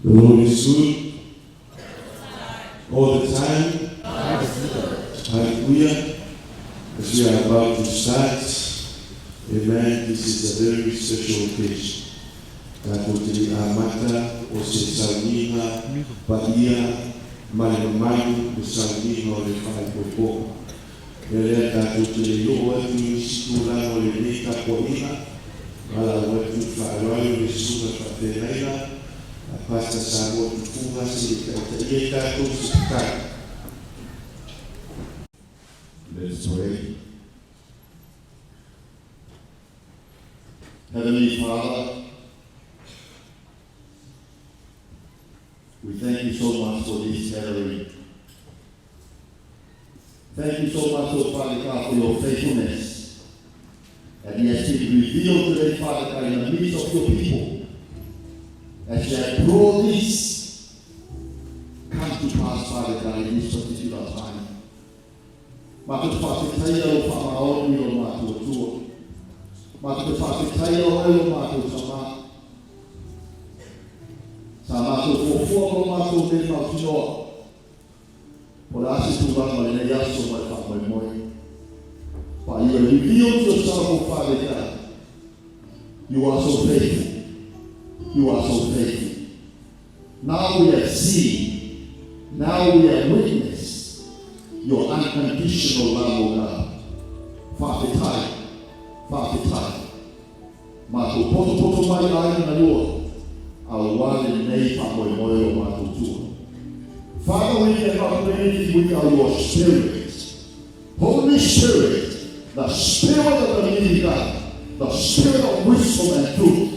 The Lord is good all the time. Hallelujah. As we are about to start, amen, this is a very special occasion. Tatou te le amata o se sauniga paia ma le mamalu le sauniga o le faaipoipoga. Mea lea tatou te le i oo atu i nisi tulaga o lenei tapuaiga, valaau atu i le faaaloalo i le susuga faafeagaiga a Pastor Samoa Tufuga se i taitaia i tatou i se tatalo. Let's pray. Heavenly Father, we thank you so much for this gathering. Thank you so much, oh Father God, for your faithfulness. And it has been revealed today, Father God, in the midst of your people. As you have brought this come to pass, Father God, in this particular time. Matou te faafetaia lou faamaoni o lo matou Atua. Matou te faafetaia oe lo matou Tama. Sa matou fuafua ma lo matou mea mautinoa, po o le a se tulaga o lenei aso ma le faamoemoe. But you have revealed yourself, O Father God. You are so faithful. You are so faithful. Now we have seen, now we have witnessed your unconditional love, O God. Faafetai, faafetai. Matou potopoto mai aiga na lua, aua lenei faamoemoe o matou tua. Father, we cannot do anything without your Spirit. Holy Spirit, the Spirit of the living God, the Spirit of wisdom and truth,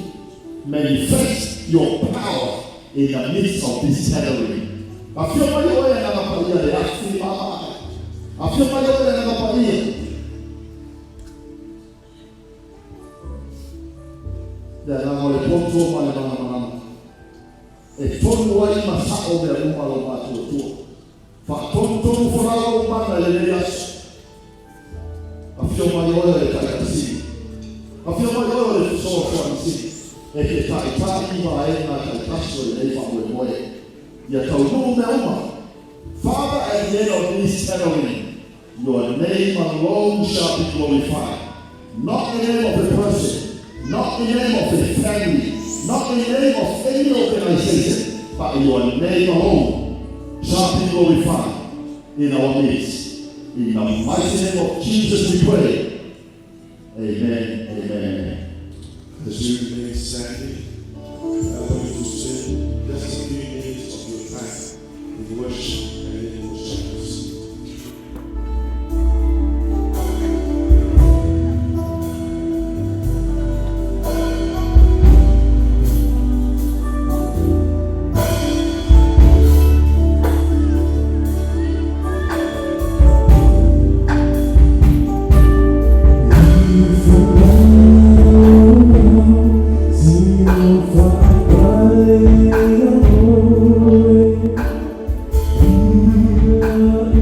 manifest your power in the midst of this gathering. Afio mai oe Agaga Paia le afi maamae. Afio mai oe Agaga Paia. Le agaga o le poto ma le malamalama. E tonu ai ma sa'o mea uma lo matou Atua. Faatonutonu folau lou mana i lenei aso. Afio mai oe o le Taitasili. Afio mai oe o le Fesoasoani Sili e te taitai i vaega taitasi o lenei faamoemoe. Ia taunuu mea uma. Father, at the end of this gathering, Your name alone shall be glorified. Not the name of a person, not the name of a family, not the name of any organization, but your name alone shall be glorified in our midst. In the mighty name of Jesus we pray. Amen. Amen. As you remain standing, I want you to spend just a few minutes of your time in worship and in worship. Thank you.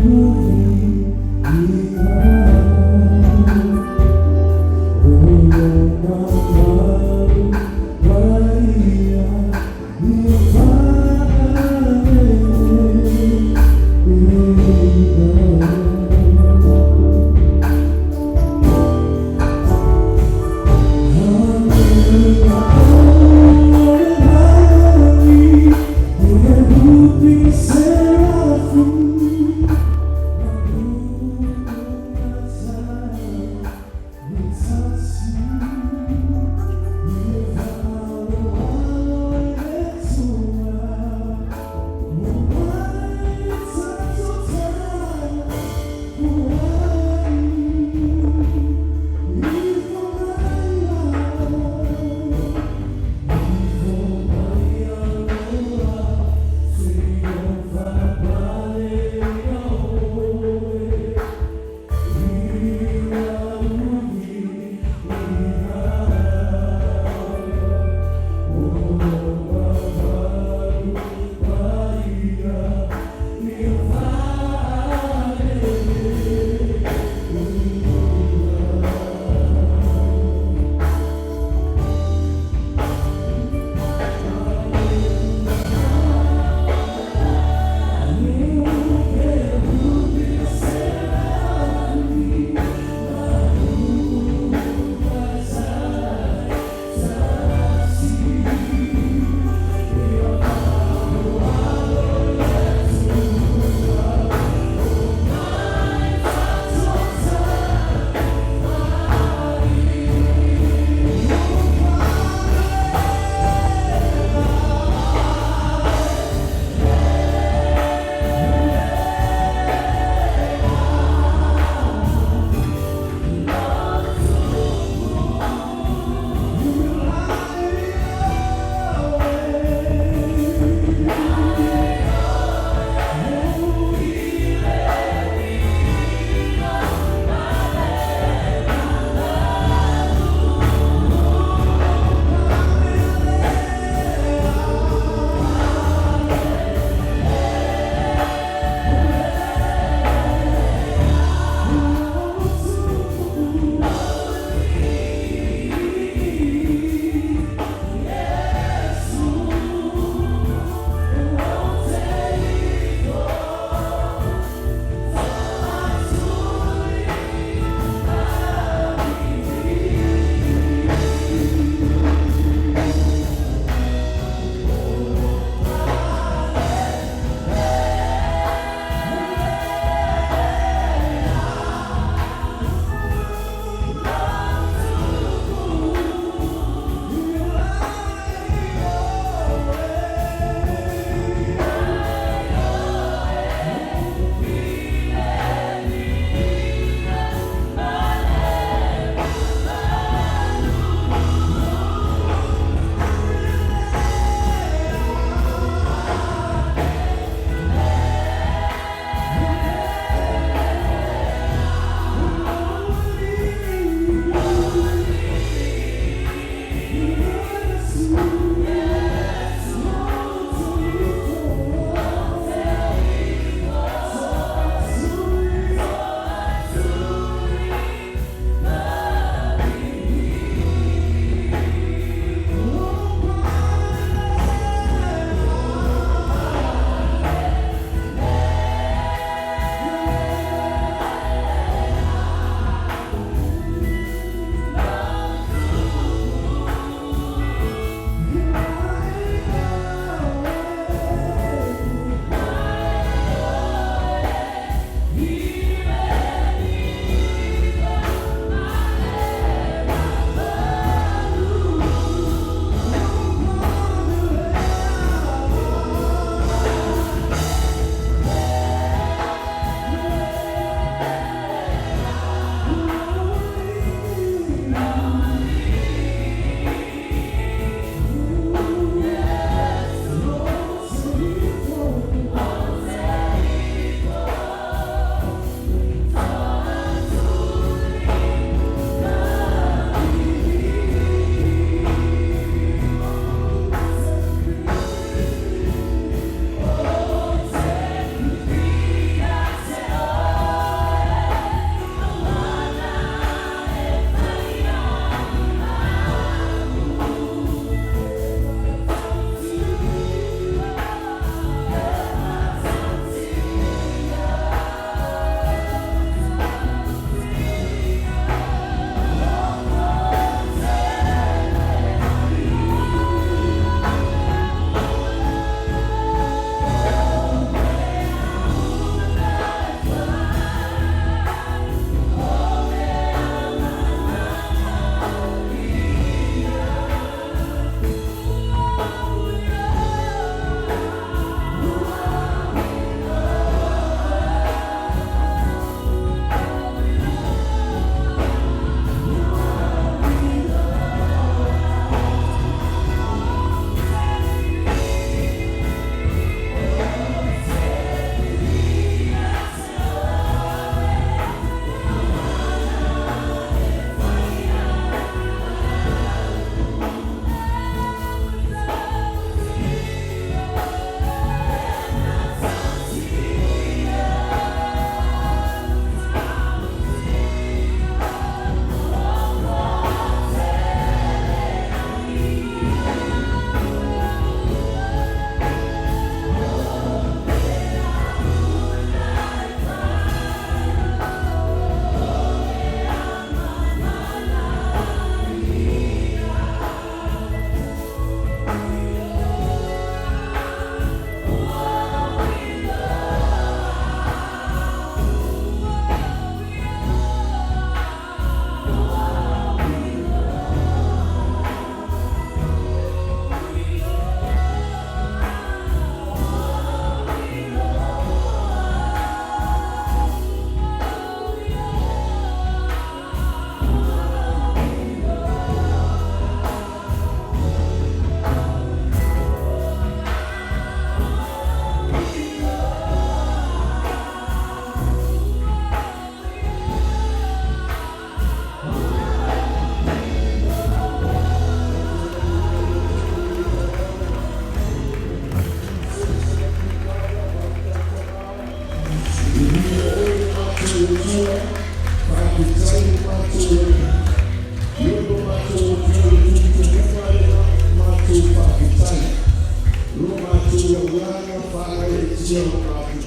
Tia lo matou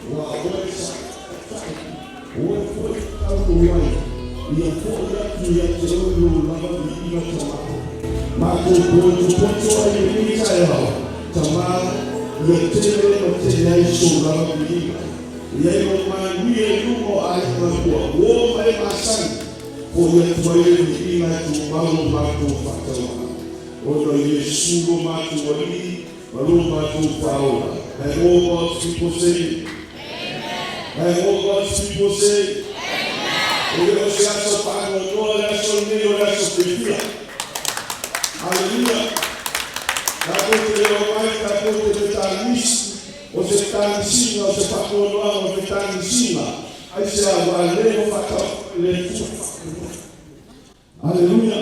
Matua, aua o Oe sa taitai, o Oe foi e taunuu ai, ia foi atu ia te Oe lou lava viiga Tama. Matou poitopoito ai i lenei taeao, Tama, ia tele ma tele ai sou lava viiga. Ia i lou manuia i luga o aiga ua uo ma e masani, foi atu ai le viiga e tumau lo matou faatauaga. Ona o Iesu lo matou Alii ma lo matou Faaola. And all God's people say, Amen. And all God's people say, Amen. E le o se aso faanoanoa le aso lenei, o le aso fiafia. Haleluia. Tatou te le omai tatou te fetanisi, o se fetanisiga, o se faanoanoaga, o se fetanisiga. Aisea? Ua leva faatau le Atua faanoanoa. Aleluia!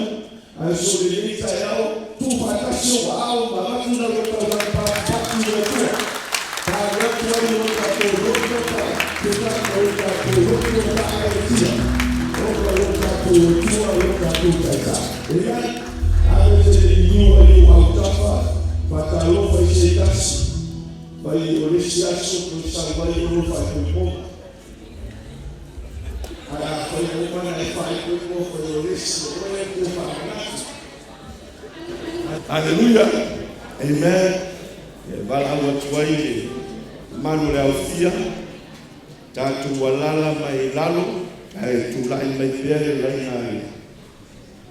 Ae so lenei taeao, tuu faatasi ou aao ma avatu lau tausaga patupatu i le Atua. Talu atu ai lo tatou loto faafetai ma lo tatou loto faagaeetia, ona o lo tatou Atua lo tatou Taitai. Amen! Ave te liliu ai i ou autafa, faatalofa i se tasi, fai o le isi aso toe sau ai o lo faaipoipoga. Ae afai ua uma ona e faaipoipo foi o le isi o oe ua faamanatu. Aleluia! Amen! E valaau atu ai le mamalu o le aofia, tatou alala mai lalo, ae tulai mai pea le laina a le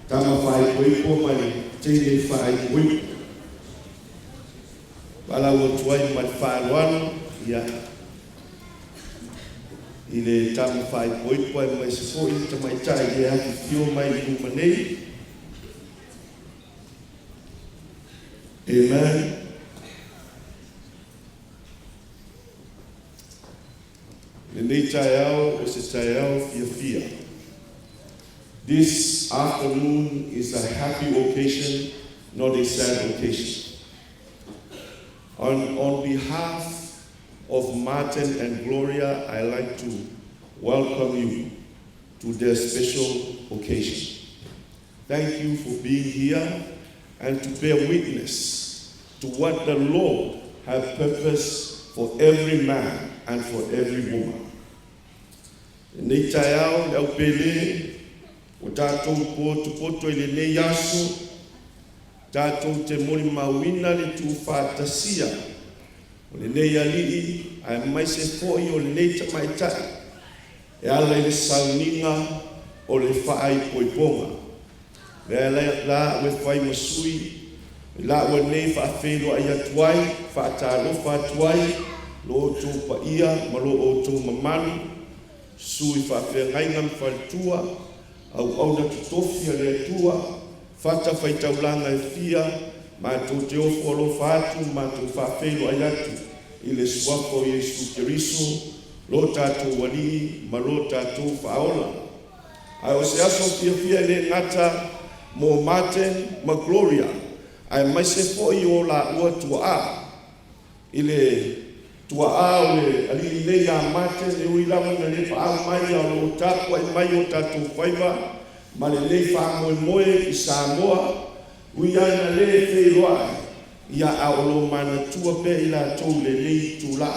tama faaipoipo ma le teine faaipoipo. Valaau atu ai ma le faaaloalo, ia, i le tama faaipoipo aemaise foi le tamaitai e afifio mai i luma nei. Amen. Lenei taeao o se taeao fiafia. This afternoon is a happy occasion, not a sad occasion. On behalf of Martin and Gloria, I like to welcome you to their special occasion. Thank you for being here and to bear witness to what the Lord has purposed for every man and for every woman. Lenei taeao le aupele o tatou potopoto i lenei aso, tatou te molimauina le tuufaatasia o lenei alii aemaise foi o lenei tamaitai e ala i le sauniga o le faaipoipoga. Lea la ua fai ma sui, la ua nei faafeiloai atu ai, faatalofa atu ai, lo outou paia ma lo outou mamalu, sui faafeagaiga ma faletua, auauna totofi a le Atua, fata faitaulaga e fia, matou te ofo alofa atu, matou faafeiloai atu i le suafa o Iesu Keriso, lo tatou Alii ma lo tatou Faaola. Ae o se aso fiafia e le gata mo Martin ma Gloria, aemaise foi o laua tuaa. I le tuaa o le alii nei ia Martin, e ui lava ina le paau mai, a o lo o tapuai mai o tatou faiva ma lenei faamoemoe i Samoa, ui lava ina le feiloai, ia a o lo o manatua pea i latou i lenei itula.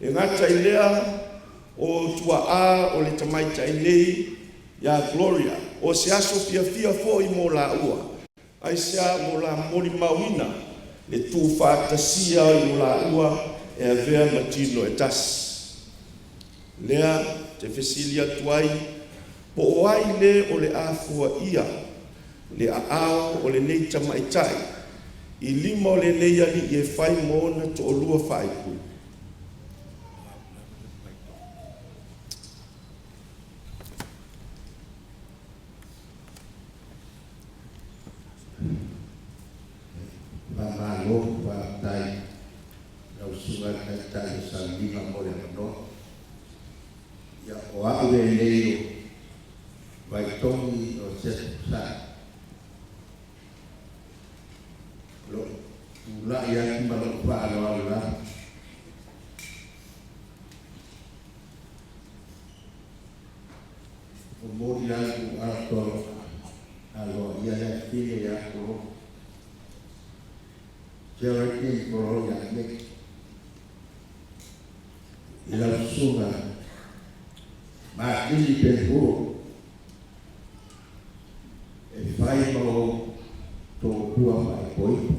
E gata i lea, o tuaa o le tamaitai nei ia Gloria, o se aso fiafia foi mo laua, aisea ua la molimauina le tuufaatasia i o laua e avea ma tino e tasi. Lea te fesili atu ai, po o ai le o le a fuaia le aao o lenei tamaitai i lima o lenei alii e fai ma ona toalua faaipoipo? Faamalo, faafetai lau Susuga i le Taitai o Sauniga mo le avanoa. Ia, o au lenei o Vaitogi o Sefu Sai. O lou tulai atu ma lou faaaloalo lava. Momoli atu atoa aloaia le afine ia Koloa. Geraldine Gloria Nick. I lau susuga Matini Penihuro e fai ma ou tootua faaipoipo,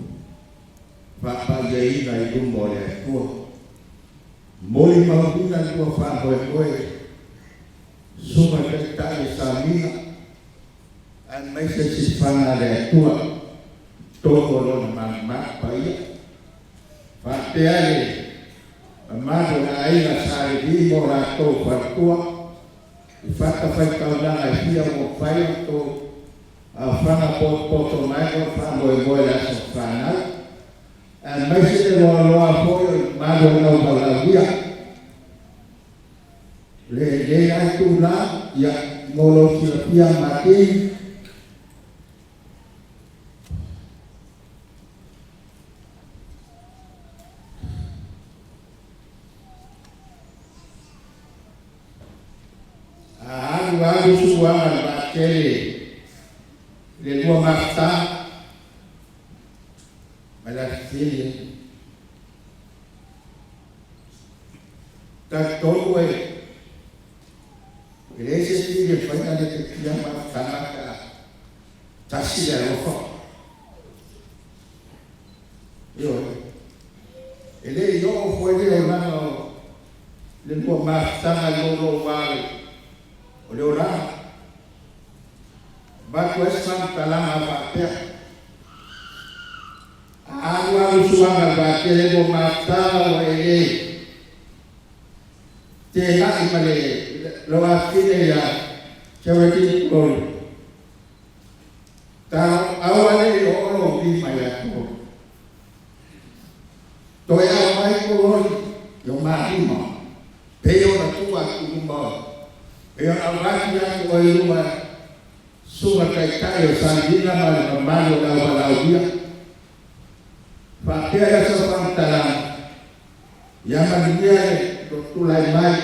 faapaiaina i luma o le Atua, molimauina le lua faamoemoe, susuga i le Taitai o Samiga, aemaise sisifaga a le Atua, totonu o Lona manumanu paia, faapea le mamalu o le aiga Sa Levi ma o latou faletua, i fatafaitaulaga e fia ua mafai ona outou aofaga potopoto mai mo le faamoemoe i le aso fanau, aemaise le loaloa foi o le mamalu o le auvalaaulia. Lenei lava itula, ia, mo lou silafia Matini, a alu alu suaga i le vaatele i le lua mafutaga ma le afifine, talitonu e leai se isi e mafai ona lepetia mafutaga pe a tasi le alofa. Ioe. E le i oo foi le olaga o le lua mafutaga i lou loua o le olaga. Avatu ai se faamatalaga faapea, a alu alu suaga i le vaatele lua mafutaga ua e le fena'i ma le lou afafine ia Charity Glory, ta aua ne i oo lou lima ia Glory. Toe aumai Glory i o ma lima, pei ona tuu atu i luma oe, pei ona avatu ia te oe i luma susuga taitai o Salivina ma le mamalu o le auvalaaulia. Faapea lea sau faamatalaga, ia manuia le tulai mai,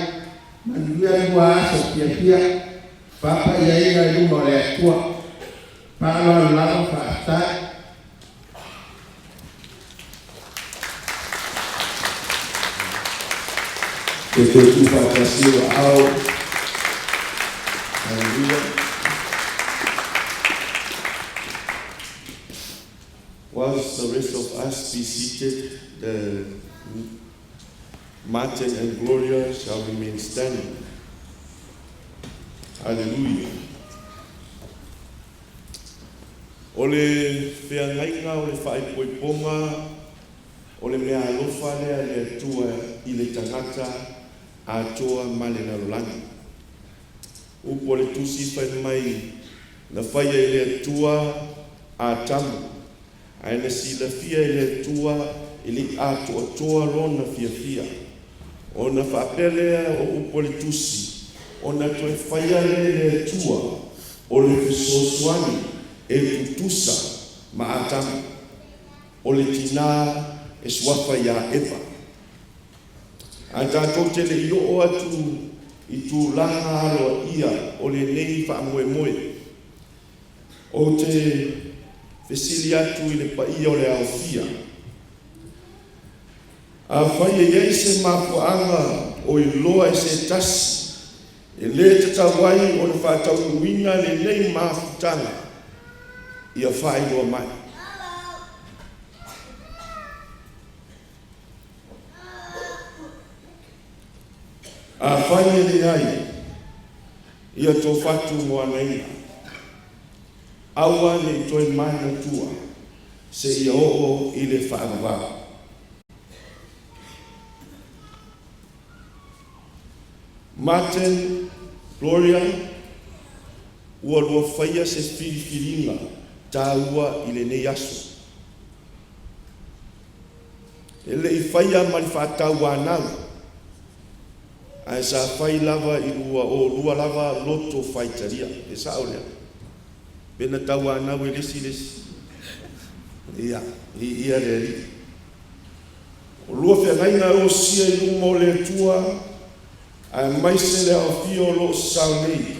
manuia le lua aso fiafia, faapaiaina i luma o le Atua. Faaaloalo lava, faafetai. E toe tuufaatasi o aao. Hallelujah. Whilst the rest of us be seated, the Martin and Gloria shall remain standing. Hallelujah. O le feagaiga o le faaipoipoga o le mea alofa lea le Atua i le tagata atoa ma le lalolagi. Upu o le tusi fai mai na faia i le Atua Atamu, ae na silafia e le Atua e le i atoatoa lona fiafia. Ona faapea lea o upu o le tusi, ona toe faia lea e le Atua o le fesoasoani e tutusa ma Atamu, o le tinā e suafa iā Eva. Ae tatou te le i oo atu i tulaga aloaia o lenei faamoemoe, ou te fesili atu i le paia o le aofia, afai e i ai se mafuaaga o iloa e se tasi e lē tatau ai ona faataunuuina lenei mafutaga, ia faailoa mai. Afai e leai, ia tofatu moanaina, aua ne i toe manatua seia oo i le faavavau. Martin, Gloria, ua lua faia se filifiliga taua i lenei aso. E le i faia ma le faatauanau, ae sa fai lava i lua oulua lava loto faitalia. E sao lea? Pe na tauanau e le isi le isi? Ia, viia le Alii. O lua feagaiga e osia i luma o le Atua, aemaise le aofia o lo o sasao nei.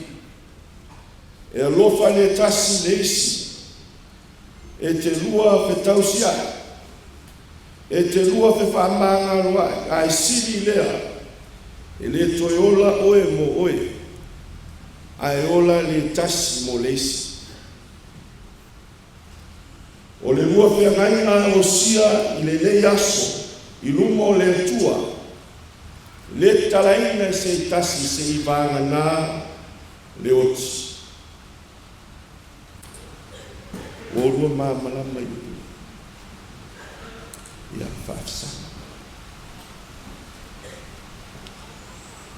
E alofa le tasi le isi, e te lua fetausiai, e te lua fefaamagaloai, ae sili lea E le toe ola oe mo oe, ae ola le tasi mo le isi. O le lua feagaiga osia i lenei aso i luma o le Atua, le tatalaina e se tasi seiavagana le oti. Ua oulua malamalama i upu ia faafesaga.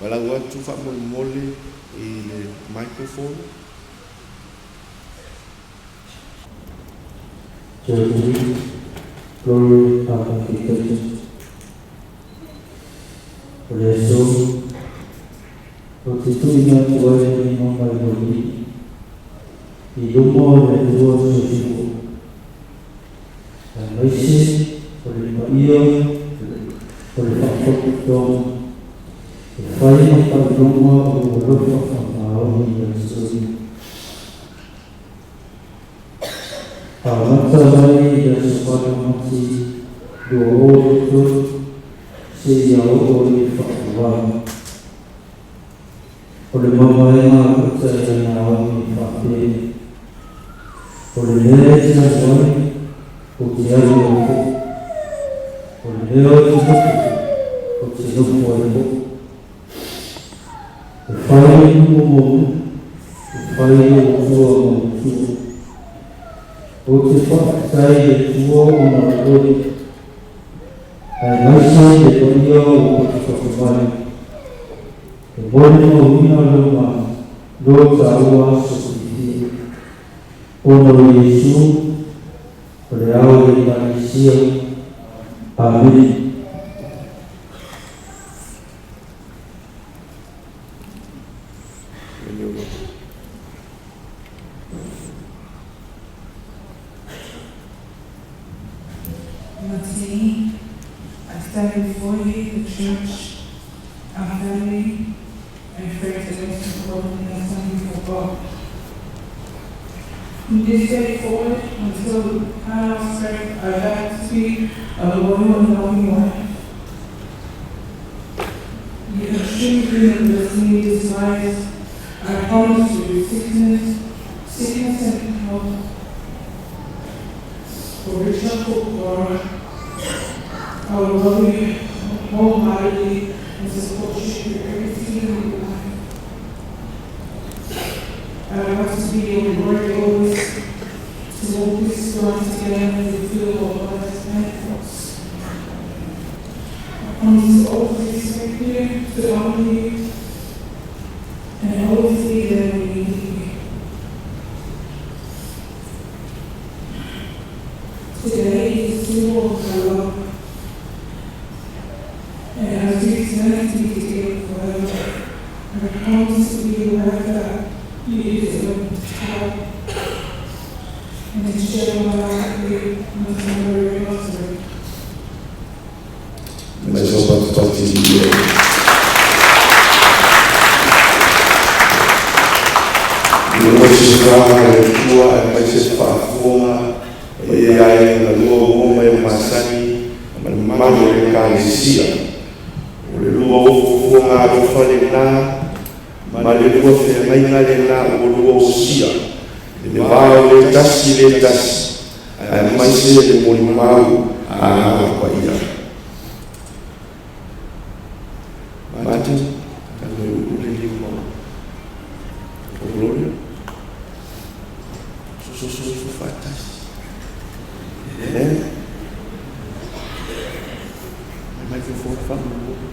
Valaau atu faamolemole i le microphone. Geraldine, Gloria Papa. O le aso, ou te tuuina atu ai lenei maimoe i luma o le Atua soifua, aemaise o le paia o le Faapotopotoga e fai ma faailoga o lou alofa faamaoni ia te ia. Amata mai i le aso 8 Mati 2023 seia oo i le faaiuga o le mavaega a ota ia Naomi e faapea, “O le mea e te alu ai, ou te alu ai foi. O le mea ou te nofo, ou te nofo ai foi. E fai nuu mo nuu, e fai ou atua mo atua.” Ou te faafetai i le Atua ona o oe, aemaise le paia o patupatu mai. E molimauina lo taua aso fiafia. Ona o Iesu, o le ao o le Ekalesia. Amene. Martini, I stand before you, the church, our family, and friends, and most importantly, I stand before God. From this day forward until the final breath, I vow to be a loyal and loving wife. You have truly been the blessing in disguise. I promise you sickness and health, for richer, for poorer. I will love you wholeheartedly and support you through every season of your life. I want to be your glory always, to walk this ground together and fulfill what God has planned for us. I promise to always respect you, to honor you, and always be there when you need me. Today is a symbol of our love, and as we turn to be together forever, I promise to be the wife that you deserve to have, and to share my life with you until my very last breath. Mais on va partir. Lua se faga le Atua aemaise faafofoga e ai na lua uo mai masani ma le mamalu o le Ekalesia. O le lua fuafuaga alofa lenā ma le lua feagaiga lenā ua lua osia. Le va o le tasi le tasi, aemaise le molimau a Agaga Paia. Martin, tago e uu le lima o Gloria. Sososo faatasi. Amen. Mai microphone faamolemole.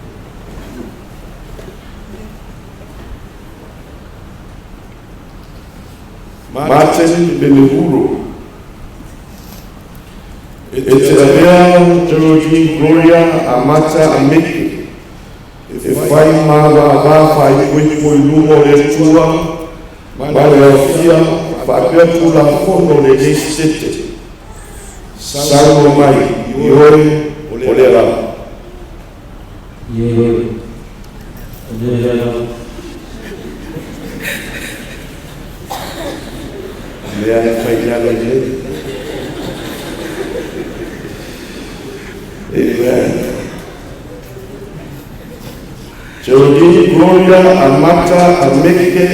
Martin Lelehuro. E te avea Geraldine Gloria Amata Ameke e fai ma vaavaa faaipoipo i luma o le Atua ma le aofia faapea tulafono o lenei Setete. Saunoa mai, ioe o lea lava. Ioe, o lea lava. Mea e fai lalo nei. Amen. Geraldine Gloria Amata Ameke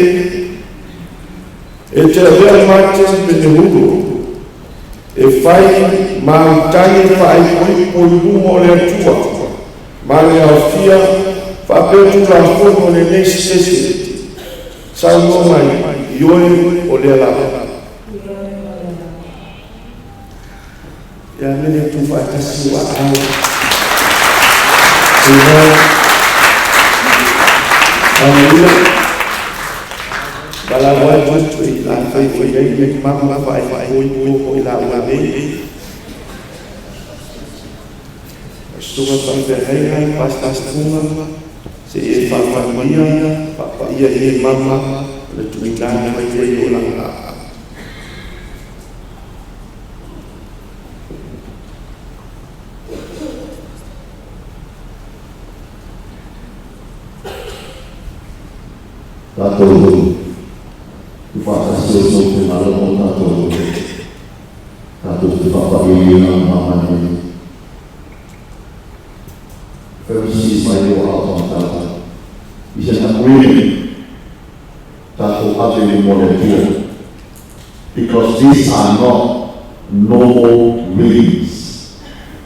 e te avea Martin Penehuro e fai ma utagi faaipoipo i luma o le Atua ma le aofia faapea Tulafono o lenei Setete. Saunoa mai, ioe o lea lava. Ia mene tu faatasi o aao. Amen. Hallelujah. Bala wai tu i la fai fai ai le mama fai fai poi poi la ua nei. Suga whawheheinga, Pastor Funga, se e whawhania, ia e mama, le tuinana mai e o langa. Tatou i faatasi o sou finagalo mo tatou tatou te faapaiaina mama nei. Pharisees mai o ao tangata is an agreement tatou ave i mo le Atua, because these are not normal rings.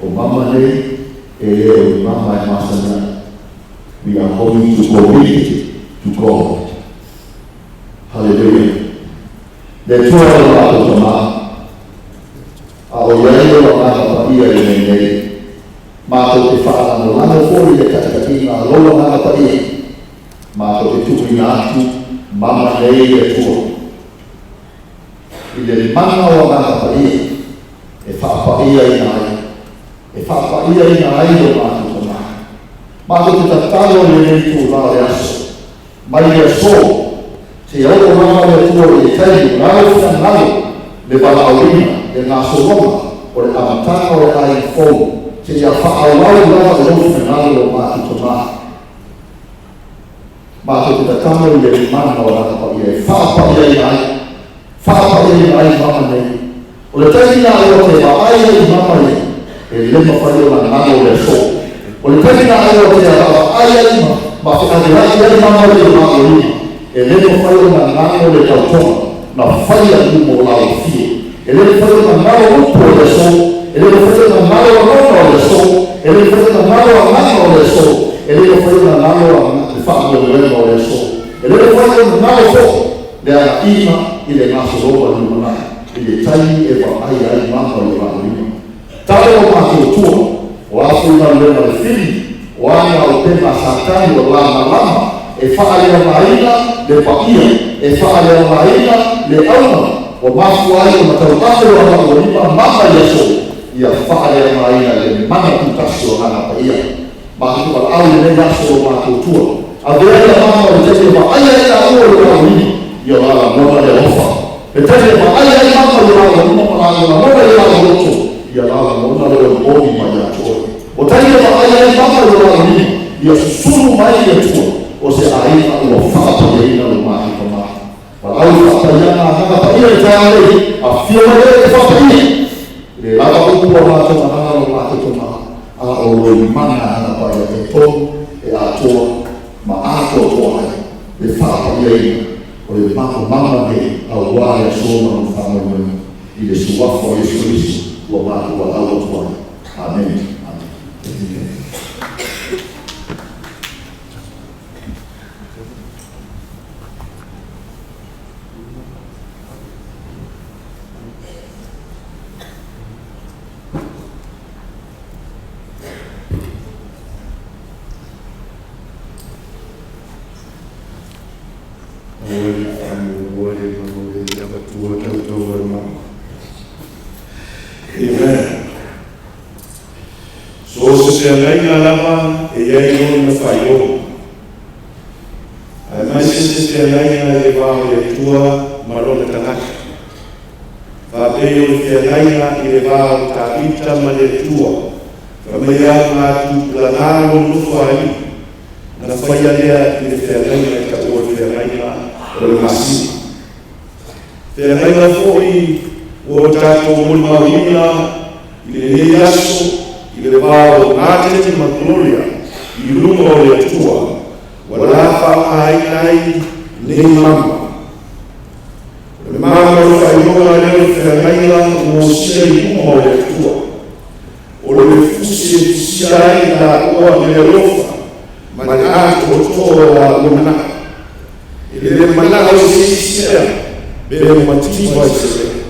O mama nei e le o ni mama e masani ai. We are going to commit it to God. Hallelujah. Le Atua o le matou tama, a o i ai o agaga paia i mea nei, matou te faalagolago foi i le taʻitaʻiga a lou agaga paia, matou te tuuina atu mama nei i le Atua, i le mana o agaga paia e faapaiaina ai, e faapaiaina ai lo matou tama. Matou te tatalo i lenei itulā o le aso, mai le aso, seia oo lava le Atua i le taimi o lau finagalo, le valaauina, le gasologa o le amataga o le aiga fou, seia faaauau lava i lou finagalo lo matou tama. Matou te tatalo i le mana o Lana paia e faapaiaina ai, faapaiaina ai mama nei. O le taimi la ua te vaai ai i mama ia, e le mafai ona galo le aso. O le taimi la ua te vaavaai ai ma ma feaveai ai mama ia i ma lima, e le mafai ona galo le tautoga na faia i luma o lau afio. E le mafai ona galo upu o le aso, e le mafai ona galo lagona o le aso, e le mafai ona galo agaga o le aso, e le mafai ona galo le faamoemoega o le aso, e le mafai ona galo foi le agaiga i le gasologa i lumanai, i le taimi e vaai ai mama i o latou lima. Talo o matou tua, o a foi galuega le fili, o a ni aupega a Satani o lamalama e faaleaogaina le paia, e faaleaogaina le auga ua mafua ai ona tauafe o agaga lima mama i aso, ia faaleaogaina i le mana tutasi o agaga paia. Matou te valaau i lenei aso o matou tua. Avea ia mama o le taimi e vaai ai laua i o laua lima, ia la lagona le alofa. Le taimi e vaai ai mama i o laua lima ma laua lagona i o laua loto, ia la lagona le olioli mai ia te oe. O taimi e vaai ai mama i o laua lima, ia susulu mai le Atua o se aiga ua faapaiaina lo matou tama. Valaau i faapaiaga agaga paia i le taeao nei, afifio mai ai le faapaia. E le lava upu a matou agaga lo matou tama, a o lou mana agaga paia e tonu e atoa ma atoatoa ai le faapaiaina o le mamamama nei aua le aso ma lona faamoemoega i le suafa o Iesu Keriso ua matou valaau atu ai. Amene. Amene. Amen. So se feagaiga lava e i ai lona faailoga. Aemaise se feagaiga i le va o le Atua ma lona tagata. Faapei o le feagaiga i le va o Tavita ma le Atua, fai mai a ga tupulaga lo nofo a alii, na faia lea i le feagaiga e taua o le feagaiga o le masina. Feagaiga foi ua o tatou molimauina i lenei aso i le va o Martin ma Gloria i luma o le Atua. Ua la faaaogaina ai nei mama. O le mama o le faailoga lea o le feagaiga ua osia i luma o le Atua. O le fusi e fusia ai laua i le alofa ma le atoatoa o laua manao. E le manao i se isi mea pe mativa i se mea.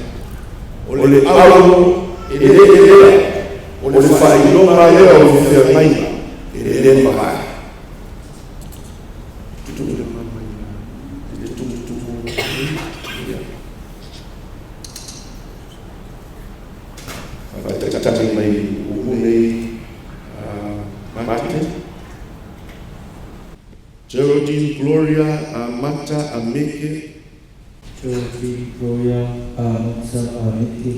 O le aumo eleele lea, o le faailoga lea o le feagaiga e le mavae. Tuu le mama i le tumutumu ia. Faataitai mai upu nei Martin. Geraldine Gloria Amata Ameke. Geraldine Gloria Amata Ameke.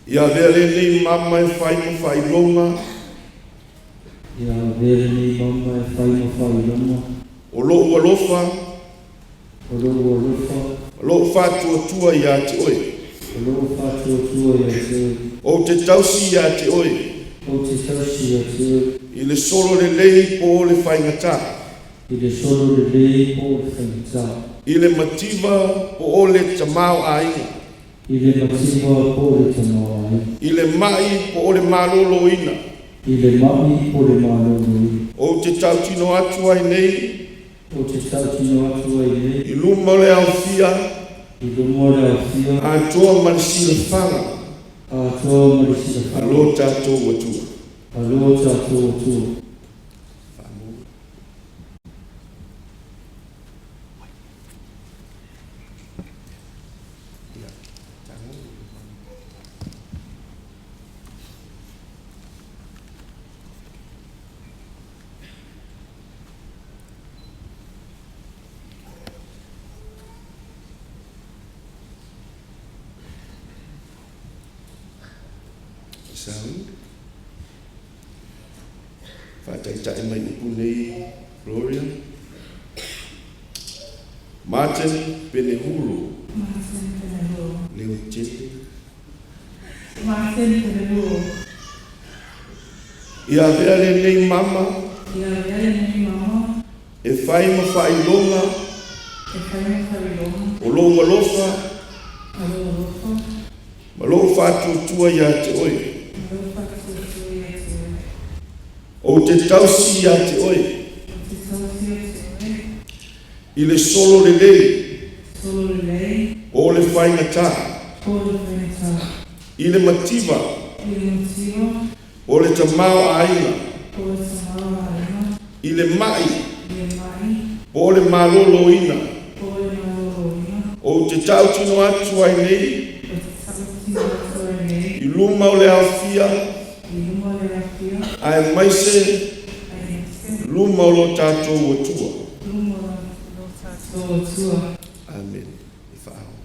Ia avea lenei mama e fai ma faailoga. Ia avea lenei mama e fai ma faailoga. O lou alofa. O lou alofa. O lou faatuatua ia te oe. O lou faatuatua ia te oe. Ou te tausi ia te oe. Ou te tausi ia te oe. I le solo lelei po o le faigata. I le solo lelei po o le faigata. I le mativa po o le tamaoaiga. I le mativa po o le tamaoaiga. I le mai po o le maloloina. I le mai po o le maloloina. Ou te tautino atu ai nei. Ou te tautino atu ai nei. I luma o le aofia. I luma o le aofia. Atoa ma le silafaga. Atoa ma le silafaga. A lo tatou Atua. A lo tatou Atua. Sau. Faataitai mai upu nei Gloria. Martin Penehulu. Martin Penehulu. Leo Tele. Martin Penehulu. Ia avea lenei mama. Ia avea lenei mama. E fai ma faailoga. E fai ma faailoga. O lou alofa. O lou alofa. Ma lou faatuatua ia te oe. Ma lou faatuatua ia te oe. Ou te tausi ia te oe. Ou te tausi ia te oe. I le solo lelei. Solo lelei. O le faigata. O le faigata. I le mativa. I le mativa. O le tamaoaiga. O le tamaoaiga. I le mai. I le mai. Po o le maloloina. Po o le maloloina. Ou te tautino atu ai nei. Ou te tautino atu ai nei. I luma o le aofia. I luma o le aofia. Aemaise. Aemaise. Luma o lo tatou Atua. Luma o lo tatou Atua. Amen. E faaoo.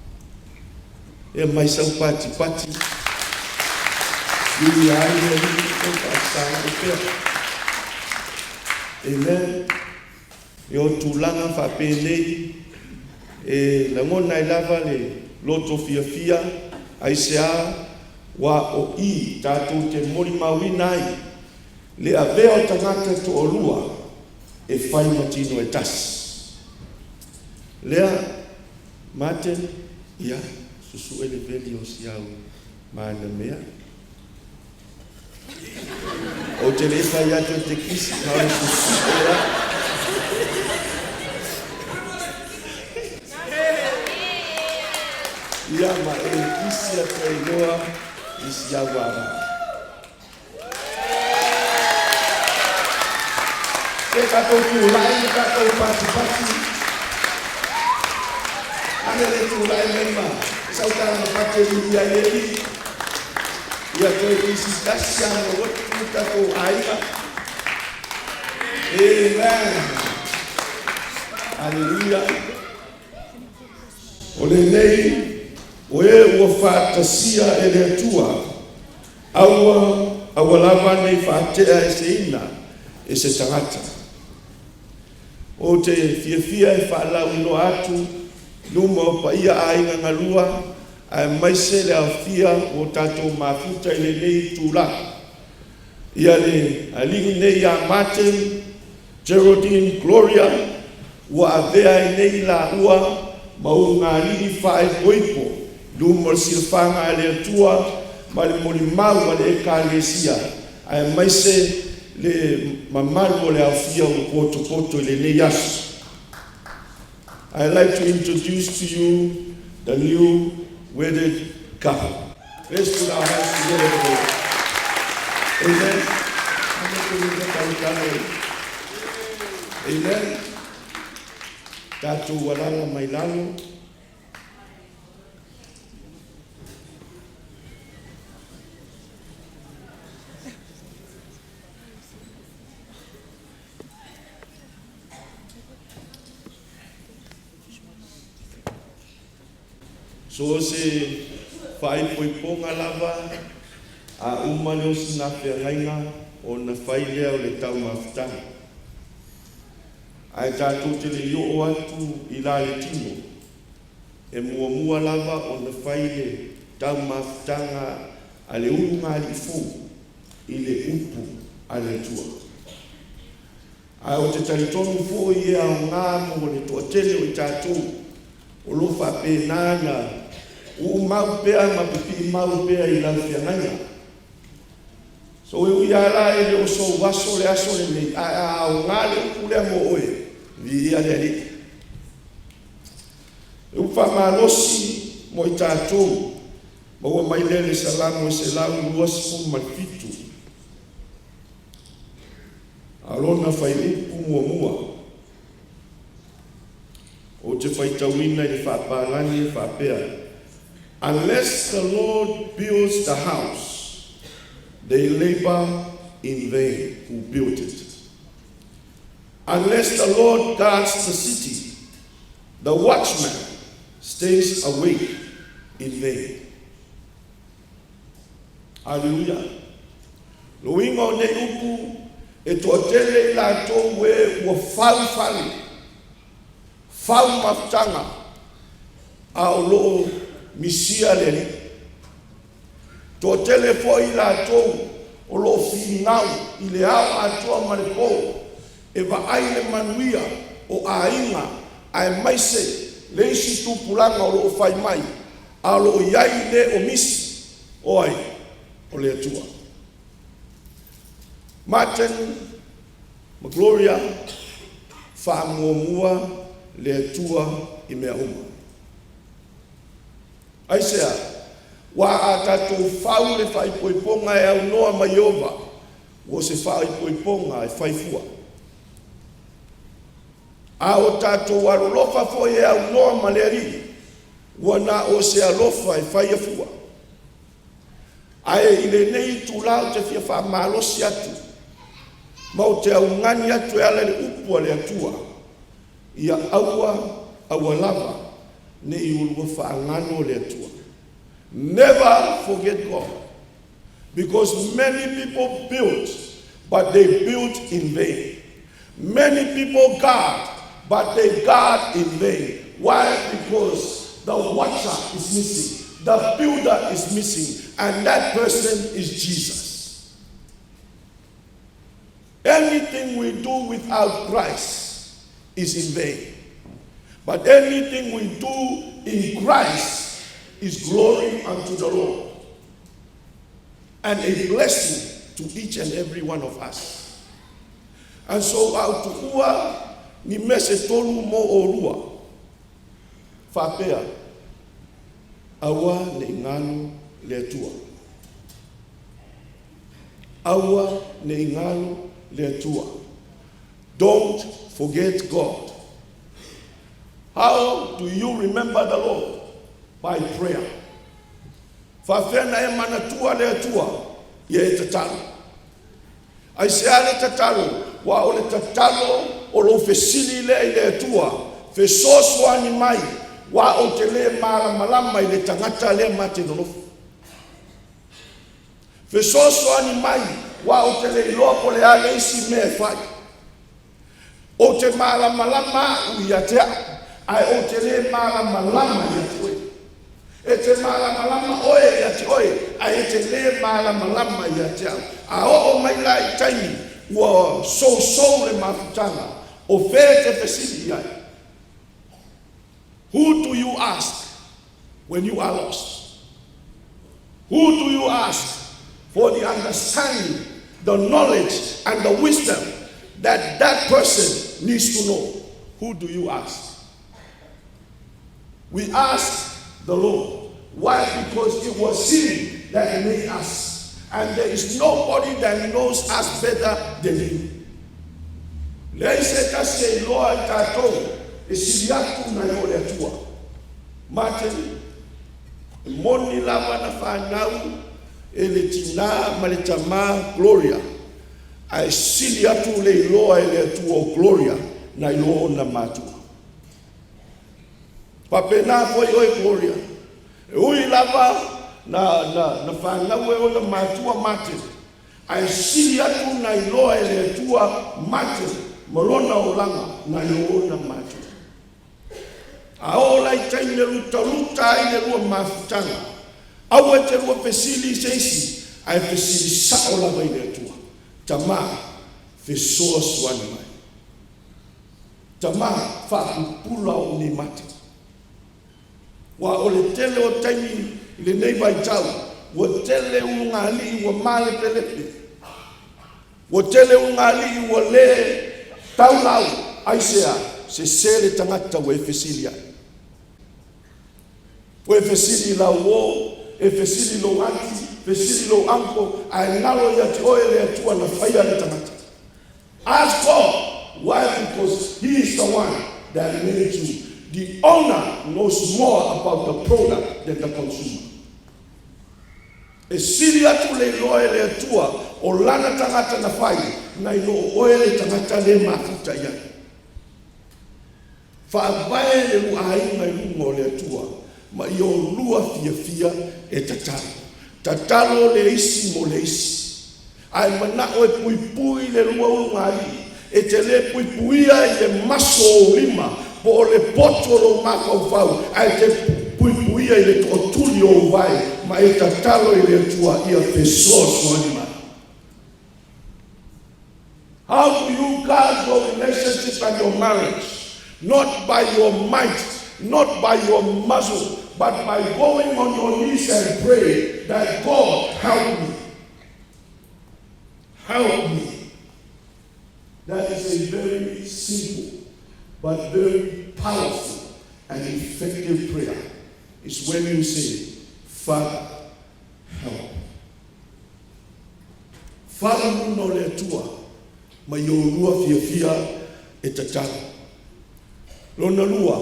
E mai sau patipati. Viia ai le Alii o faasaga i pea. Amen. E o tulaga faapenei e lagona ai lava le loto fiafia, aisea ua o i tatou te molimauina ai le avea o tagata e toalua e fai ma tino e tasi. Lea, Martin, ia, susue le veli o si au manamea. Ou te le fai atu e te kisi, na o le susue la. Ia ma e kisi atu ai loa i si au vava. Se tatou tulai ma tatou patipati. Ane le tulai mai ma sau tala pate i ia e i. Ia toe kisi tasi a ma lotu tatou aiga. Amen. Hallelujah. O lenei o e ua faatasia e le Atua, aua aua lava nei faatea eseina e se tagata. Ou te fiafia e faalauiloa atu luma o paia aiga galua aemaise le aofia ua tatou mafuta i lenei itula. Ia le alii nei ia Martin. Geraldine Gloria, ua avea ai nei laua ma ulugalii faaipoipo i luma o le silafaga a le Atua ma le molimau a le Ekalesia aemaise le mamalu o le aofia ua potopoto i lenei aso. I'd like to introduce to you the new wedded couple. Let's put our hands together for them. Amen. Amen. Tatou alaala mai lalo. So o se faaipoipoga lava a uma le osina feagaiga ona fai lea o le taumafataga. Ae tatou te le i oo atu i la le tino, e muamua lava ona fai le taumafataga a le ulugalii fou i le upu a le Atua. Ae ou te talitonu foi e aoga mo le toatele o i tatou o lo o faapena ona uumau pea ma pipiimau pea i lau feagaiga. So e ui lava la e le o sou aso le aso lenei, ae a aoga le upu lea mo oe, viia le Alii. E upu faamalosi mo i tatou, maua mai lea i le Salamo e 127, a o lona fuaiupu muamua. Ou te faitauina i le faapalagi e faapea: "Unless the Lord builds the house, they labor in vain who built it. Unless the Lord guards the city, the watchman stays awake in vain." Aleluia. Lo uiga o nei upu, e toatele i latou e ua fau fale, fau mafutaga, a o lo o misia le Alii. Toatele foi i latou o lo o finau i le ao atoa ma le po e vaai le manuia o aiga aemaise le isi tupulaga o lo o fai mai, a o lo o i ai le o misi, o ai? O le Atua. Martin ma Gloria, faamuamua le Atua i mea uma. Aisea? Aua a tatou fau le faaipoipoga e aunoa ma Ieova, ua se faaipoipoga e faifua. A o tatou alolofa foi e aunoa ma le Alii, ua na o se alofa e faia fua. Ae i lenei itula ou te fia faamalosi atu ma ou te augani atu e ala i le upu a le Atua, ia aua, aua lava ne i oulua faagalo le Atua. Never forget God, because many people built, but they built in vain. Many people guard, but they guard in vain. Why? Because the watcher is missing, the builder is missing, and that person is Jesus. Anything we do without Christ is in vain. But anything we do in Christ is glory unto the Lord and a blessing to each and every one of us. And so au tuua ni mea se tolu mo olua. Faapea, aua ne i galo le Atua. Aua ne i galo le Atua. Don't forget God. How do you remember the Lord? By prayer. Faafefea ona e manatua le Atua? Ia e tatalo. Aisea le tatalo? Aua o le tatalo o lou fesili lea i le Atua, fesoasoani mai, aua ou te le malamalama i le tagata lea ma te nonofo. Fesoasoani mai, aua ou te le iloa po o le a le isi mea e fai. Ou te malamalama au ia te au, ae ou te le malamalama ia te oe. E te malamalama oe ia te oe, ae e te le malamalama ia te au. A oo mai la i taimi Ua sousou le mafutaga, o fea e te fesili i ai? Who do you ask when you are lost? Who do you ask for the understanding, the knowledge, and the wisdom that that person needs to know? Who do you ask? We ask the Lord. Why? Because it was He that made us. And there is nobody that knows us better than Him. Leai se tasi e iloa i tatou e sili atu nai lo le Atua. Martin, e moni lava na fanau e le tinā ma le tamā Gloria, ae sili atu le iloa e le Atua o Gloria nai lo ona matua. Faapena foi oe Gloria, e ui lava na fanau e ona matua Martin, ae sili atu na iloa e le Atua Martin ma lona olaga nai lo ona matua. A oo la i taimi e lutaluta ai le lua mafutaga, aua e te lua fesili i se isi, ae fesili sa'o lava i le Atua. Tamā, fesoasoani mai. Tamā, faapupula o'u nei mata. Ua o le tele o taimi i lenei vaitau, ua tele ulugalii ua malepelepe, ua tele ulugalii ua lē taulau. Aisea? Sesē le tagata ua e fesili ai. Ua e fesili i lau uō, e fesili i lou aunty, fesili i lou uncle, ae galo ia te oe le Atua na faia le tagata. Ask God. Why? Because He is the one that made you. The owner knows more about the product than the consumer. E sili atu le iloa e le Atua o lana tagata na fai, nai lo oe le tagata le mafuta i ai. Faavae le lua aiga i luga o le Atua, ma ia oulua fiafia e tatalo. Tatalo le isi mo le isi. Ae manao e puipui le lua ulugalii, e te lē puipuia i le maso o ou lima po o le potu o lou mafaufau, ae te puipuia i le tootuli o ou vae ma e tatalo i le Atua ia fesoasoani mai. How do you guard your relationship and your marriage? Not by your might, not by your muscle, but by going on your knees and pray that God help me. Help me. That is a very simple but very powerful and effective prayer. It's when you say, "Father, help." Faalamuga o le Atua ma i oulua fiafia e tatalo. Lona lua,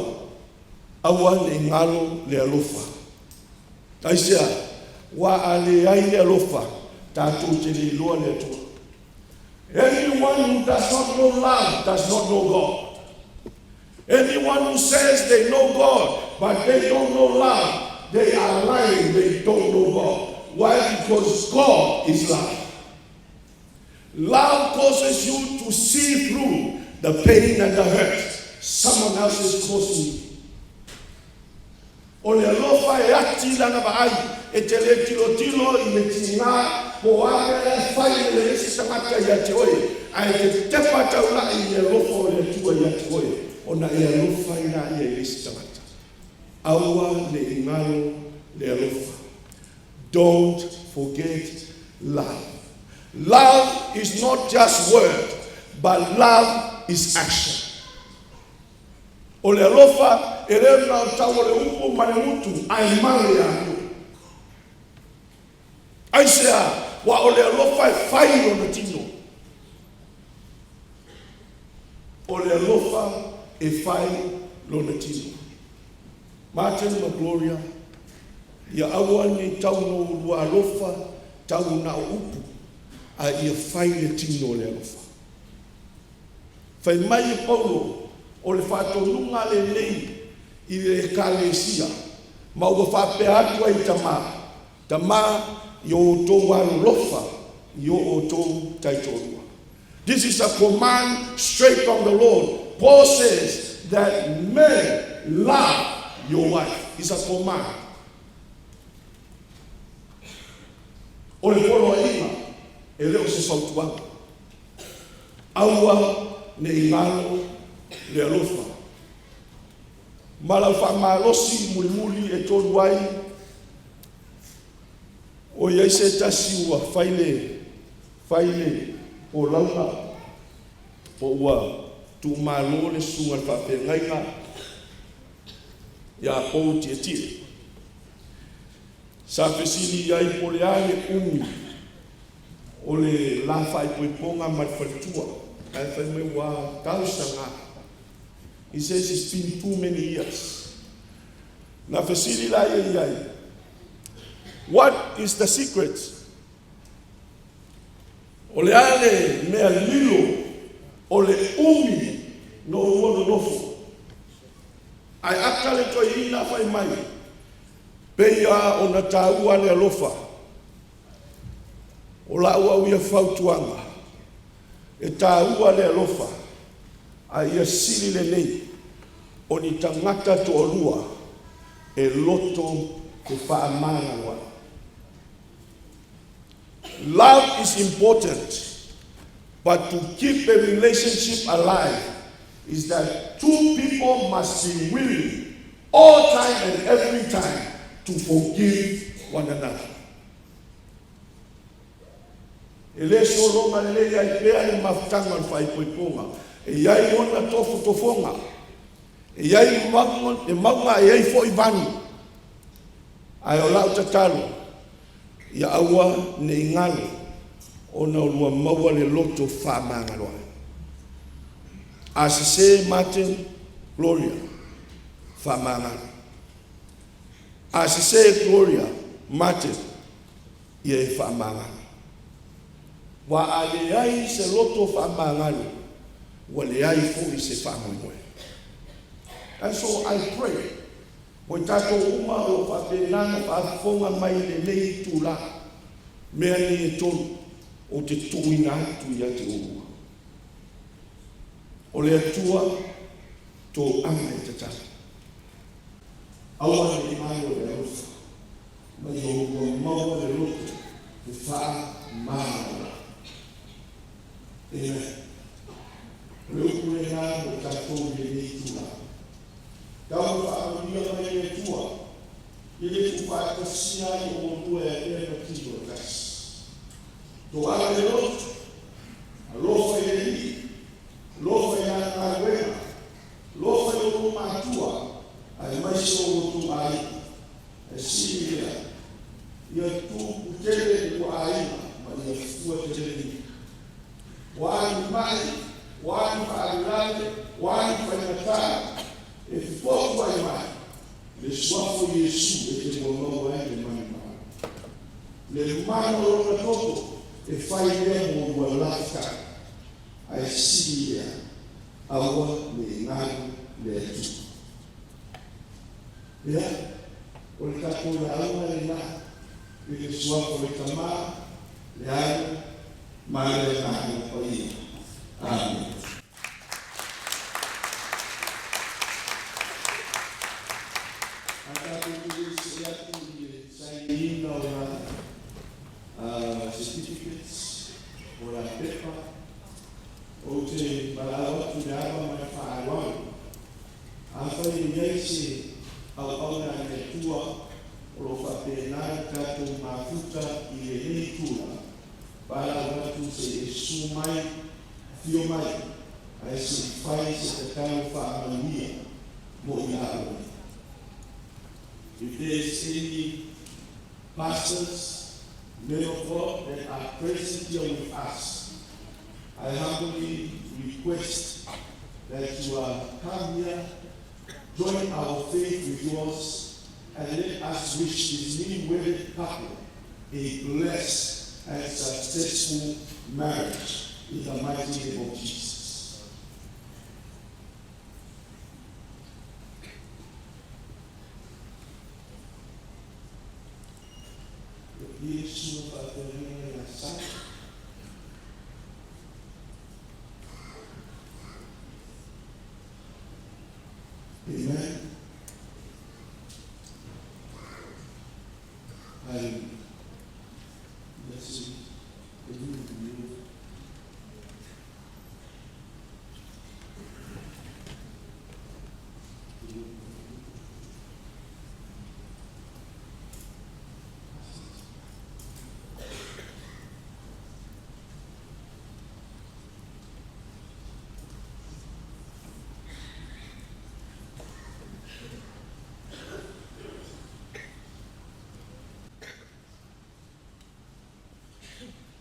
aua ne i galo le alofa. Aisea? Ua a leai le alofa, tatou te le iloa le Atua. Anyone who does not know love does not know God. Anyone who says they know God but they don't know love, they are lying, they don't know God. Why? Because God is love. Love causes you to see through the pain and the hurt someone else is causing you. O le alofa e ati lana vaai, e te le tilotilo i le tigā po o a mea la e fai e le isi tagata ia te oe, ae te tepa taula'i i le alofa o le Atua ia te oe, ona e alofa ai laia i le isi tagata. Aua ne i galo le alofa. Don't forget love. Love is not just word, but love is action. O le alofa e le na o tau o le upu ma le gutu, ae male ia te oe. Aisea? Ua o le alofa e fai lona tino. O le alofa e fai lona tino. Martin ma Gloria, ia aua ne i tau no oulua alofa tau na o upu, ae ia fai le tino o le alofa. Fai mai e Paulo, o le faatonuga lenei i le Ekalesia, ma ua faapea atu ai i tamā, tamā ia outou alolofa i o outou taitoalua. This is a command straight from the Lord. Paul says that men love your wife. It's a command. O le poloaiga, e le o se fautuaga. Aua ne i galo le alofa. Ma lau faamalosi mulimuli e tolu ai, o i ai se tasi ua fai le fai le folauga po ua tuumalo le susuga i le faafeagaiga ia Pou Tietie. Sa fesili i ai po o le a le umi o le la faaipoipoga ma le faletua, ae fai mai ua tausaga. He says it's been too many years. Na fesili la ia i ai, what is the secret? O le a le mea lilo o le umi na oulua nonofo? Ae ata le toeaina fai mai, pei lava ona taua le alofa. O lau au ia fautuaga, e taua le alofa, a ia sili lelei o ni tagata toalua e loto fefaamagaloai. Love is important, but to keep a relationship alive is that two people must be willing all time and every time to forgive one another. E le sologa lelei ai pea le mafutaga o le faaipoipoga. E i ai ona tofotofoga, e i ai mauga, e i ai foi vanu. Ae o lau tatalo, ia aua ne i galo ona ua maua le loto fefaamagaloai. A sese Martin, Gloria, faamagalo. A sese Gloria, Martin, ia e faamagalo. Aua a leai se loto faamagalo, ua leai foi se faamoemoe. And so I pray, o i tatou uma o lo o faapena ona faafofoga mai i lenei itula, mea nei e tolu ou te tuuina atu ia te oulua. O le Atua toaga e tatalo. Aua ne i galo le alofa, ma ia oulua maua le loto fefaamagaloai. Amen. O le upu lena mo i tatou i lenei itula. Tau ina faamanuia mai le Atua i le tuufaatasia ai o oulua e avea ma tino e tasi. Toaga le loto, alofa i le Alii, alofa i lana galuega, alofa i outou matua, aemaise o outou aiga. Ae sili lea, ia tupu tele le lua aiga ma ia fua tele lima. O a ni mai, o a ni faalavelave, o a ni faigata, e fotu ai mai, le suafa o Iesu e te maua ai le manumalo. Le mana o lona toto e fai lea mo lua lafutaga. Ae sili lea, aua ne i galo le Atua. Ia, o le tatou lauga lena i le suafa o le Tama, le Alo, ma le Agaga Paia. Amen. A tatou te atu i le sainiina o la certificates o la pepa, ou te valaau atu i le ava ma le faaaloalo. Afai e i ai se auauna a le Atua o lo o faapena le tatou mafuta i lenei itula, valaau atu se i e susu mai, afio mai, ae se i fai se tatalo faamanuia mo i laua nei. If there is any pastors, men of God that are present here with us, I humbly request that you come here, join our faith with yours, and let us wish this new wedded couple a blessed and successful marriage in the mighty name of Jesus. Yesu faafeagaiga ia Sa. Amen. Hallelujah. Let's see.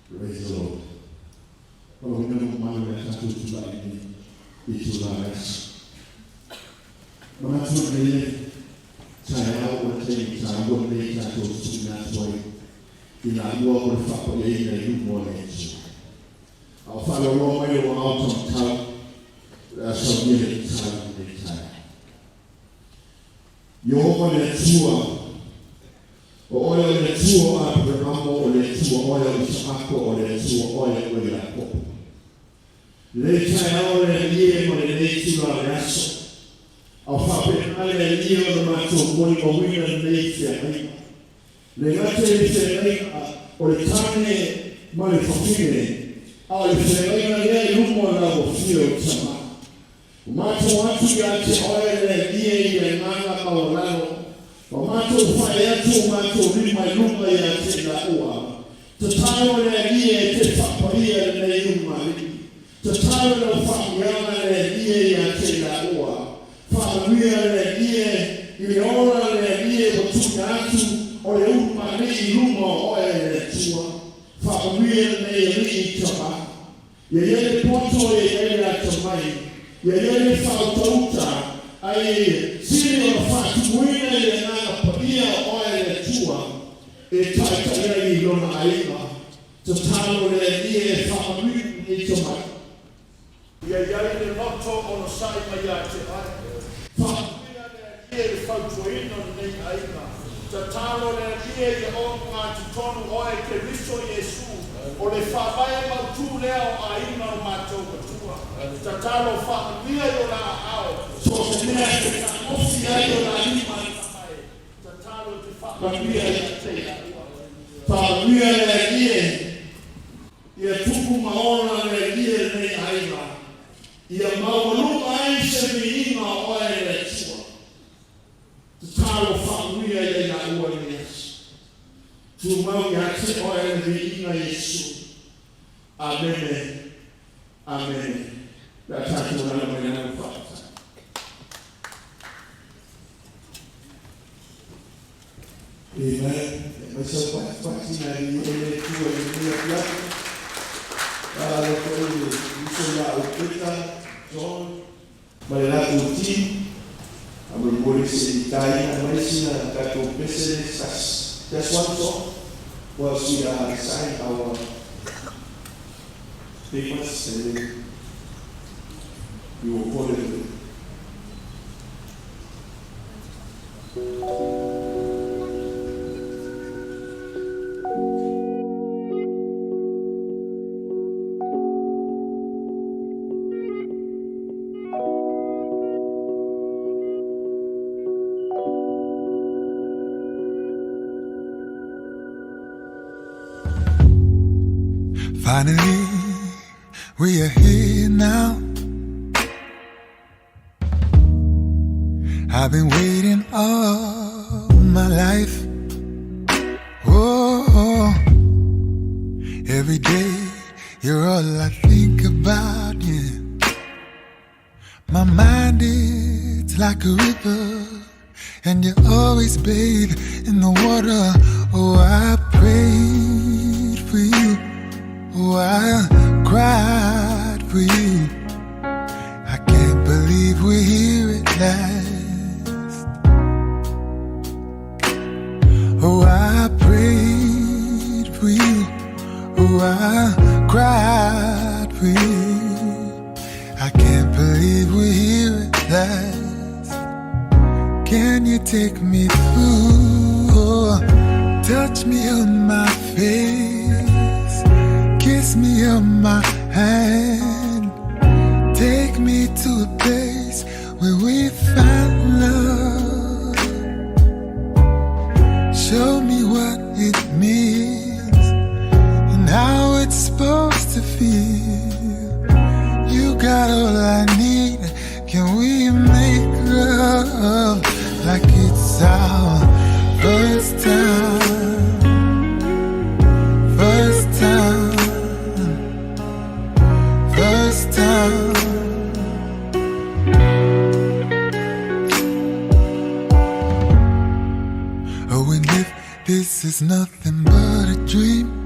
Praise the Lord. O lo ina mo mai le tatou tulai nei i tulaga aso. Manatu nei le taeao o le taimi taua lenei tatou te tuuina atu ai i laua mo le faapaiaina i luma o le Atua. A o faaloaloa mai lou aao taumatau, o le a saunia le tatalo i lenei taeao. Ieova le Atua, o Oe o le Atua o Aperahamo, o le Atua Oe o Isaako, o le Atua Oe o Iakopo. Lenei taeao le Alii e ma lenei itula o le aso, a o faapena le Alii ona matou molimauina lenei feagaiga. Le gata i le feagaiga o le tane ma le fafine, a o le feagaiga lea i luma o lau Afio o Tama. Ua matou atu ia te oe le Alii e i le agaga maualalo, ua matou fae atu o matou lima i luga ia te laua. Tatalo le Alii e te faapaia lenei ulugalii. Tatalo i lau faamiaga le Alii e ia te laua. Faamanuia le Alii e i le ola le Alii e ua tuuina atu o le ulugalii i luma o oe le Atua. Faamanuia lenei Alii i tama. Ia i ai le poto, ia i ai le atamai, ia i ai le faautauta, ai sili ona faatumuina i le Agaga Paia o oe le Atua e taitai ai i lona aiga. Tatalo le Alii e faamanuia lenei tamai. Ia i ai le loto onosai mai ia te oe. Faamanuia le Alii i le fautuaina o lenei aiga. Tatalo le Alii ia ogatotonu oe i Keriso Iesu, o le faavae mautu lea o aiga o matou matua. Tatalo faamanuia i o la aao. So o se mea e te faaofi ai o la lima e faavae. Tatalo e te faamanuia ia te laua. Faamanuia le Alii ia tupu ma ola le Alii e lenei aiga, ia maualuga ai se viiga o oe le Atua. Tatalo faamanuia ia i laua i lenei aso. Tumau ia te oe le viiga Iesu. Amene. Amene. Le a tatou alaala mai le agaga faafetai. Amen. Mai sau patipati na li e le Atua i lenei afiafi. Faamalo foi i le uso ia Alfreda, John ma le latou team. Faamolemole se i taina mai sina tatou pese le sasi. Just one song whilst we are sign our papers and then we will call it a day. Finally, we are here now. I've been waiting all my life. Oh, every day you're all I think about. Yeah. My mind is like a river, and you always bathe in the water. Oh, I prayed for you. Oh, I cried for you. I can't believe we're here at last. Oh, I prayed for you. Oh, I cried for you. I can't believe we're here at last. Can you take me through? Oh, touch me on my face, kiss me on my hand. Take me to a place where we find love. Show me what it means and how it's supposed to feel. You got all I need. Can we make love like it's our first time? First time. First time. Oh, and if this is nothing but a dream,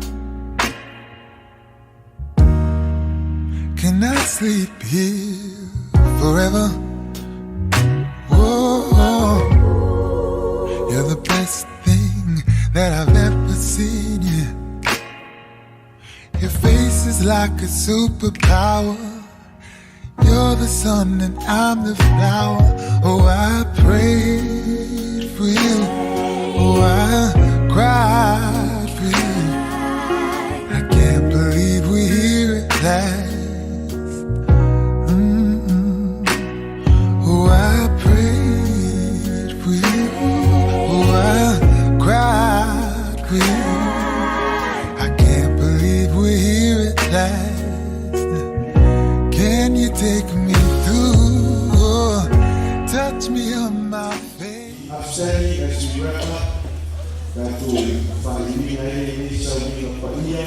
sleep here forever. Whoa, you're the best thing that I've ever seen. Yeah. Your face is like a superpower. You're the sun and I'm the flower. Oh, I prayed for you. Oh, I cried for you. I can't believe we're here at last. Mm-mm. Oh, I prayed for you. Oh, I cried for you. I can't believe we're here at last. Can you take me through? Oh, touch me on my face. Upstanding as we wrap up, tatou faaiuina ai lenei sauniga paia